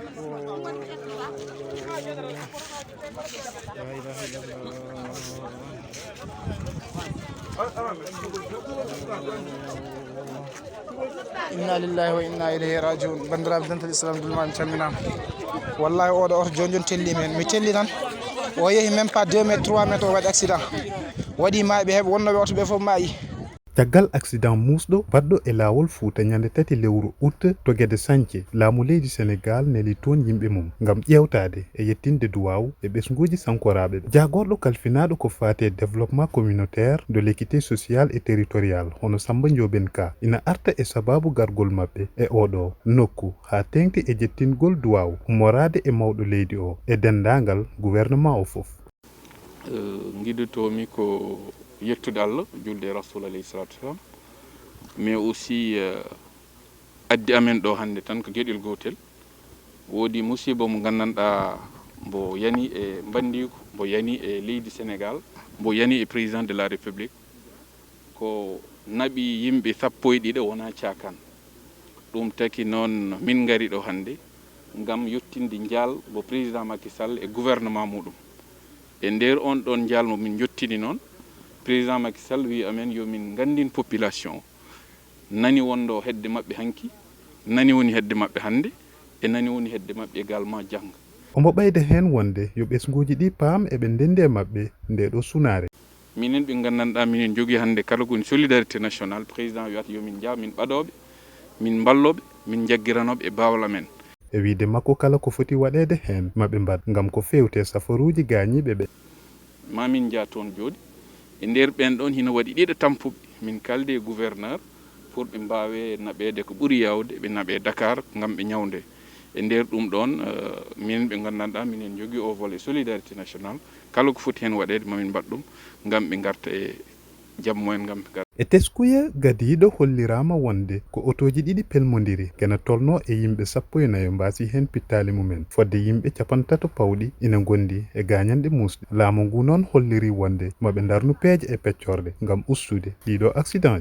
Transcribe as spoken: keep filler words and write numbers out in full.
La ilaha illallah. Inna lillahi wa inna ilayhi rajiun. Bandiraɓe dental islam, dulma, en calminama. Wallahi, oɗo oto joni joni telli men, mi telli tan. O yeehi même pas deux mètres, trois mètres, o waɗi accident. Waɗi maayi, ɓe heeɓe wonnoɓe oto ɓe fof maayi. Caggal accident muusɗo baɗɗo e laawol Fuuta ñande tati lewru août to Gede Sañce, laamu leydi Senegaal neli toon yimɓe mum ngam ƴeewtaade e yettinde duwaaw e ɓesnguuji sankoraaɓe ɓe. Jaagorɗo kalfinaaɗo ko faati e développement communautaire, de l'équité sociale et territoriale, hono Samba Ndiobène Ka, ina arta e sabaabu gargol maɓɓe e ooɗoo nokku haa teeŋti e jettingol duwaaw ummoraade e mawɗo leydi o e denndaangal gouvernement o fof. Eh, ngiɗotoomi ko yettude Allah, julde e Rasul alayhi salatu wasalam, mais aussi eh, addi amen ɗo hannde tan ko geɗel gootel. Woodi musiba mo nganndanɗaa mbo yani e mbandiigu, mbo yani e leydi Senegaal, mbo yani e président de la République. Ko naɓi yimɓe sappo e ɗiɗo wonaa caakaan. Ɗum taki noon min ngari ɗo hannde ngam yettinde njaal mbo président Macky Sall e gouvernement muɗum. E nder on ɗon njaal mo min njottini noon, président Macky Sall wi amen yo min nganndin population o. Nani wonɗo hedde maɓɓe hanki, nani woni hedde maɓɓe hannde, e nani woni hedde maɓɓe également jannga. Omo ɓeyda heen wonde yo ɓesnguuji ɗi paam eɓe ndenndi e maɓɓe ndee ɗoo sunaare. Minen ɓe nganndanɗaa minen njogii hannde kala ko woni solidarité nationale, président wiyata yo min njah min ɓadooɓe, min mballooɓe, min njaggiranooɓe e baawal amen. E wiyde makko kala ko foti waɗeede heen ma ɓe mbaɗ ngam ko feewti e safaruuji gaañiiɓe ɓe. Ma min njah toon jooɗi. E nder ɓeen ɗoon hino waɗi ɗiɗo tampuɓe, min kaaldi e gouverneur pour ɓe mbaawe naɓeede ko ɓuri yaawde, ɓe naɓee Dakar ngam ɓe ñawndee. E nder ɗum ɗoon, minen ɓe nganndanɗaa minen njogii o volet solidarité nationale, kala ko foti heen waɗeede ma min mbaɗ ɗum ngam ɓe ngarta e jam mumen ngam ɓe ngarta. E teskuya gadiiɗo holliraama wonde ko otooji ɗiɗi pelmondiri kena tolnoo e yimɓe sappo e nayo mbaasii heen pittaali mumen, fodde yimɓe cappanɗe tato pawɗi ina ngondi e gaañanɗe muusɗe. Laamu ngu noon hollirii wonde ma ɓe ndarnu peeje e peccorɗe ngam ustude ɗiiɗoo aksidaanji.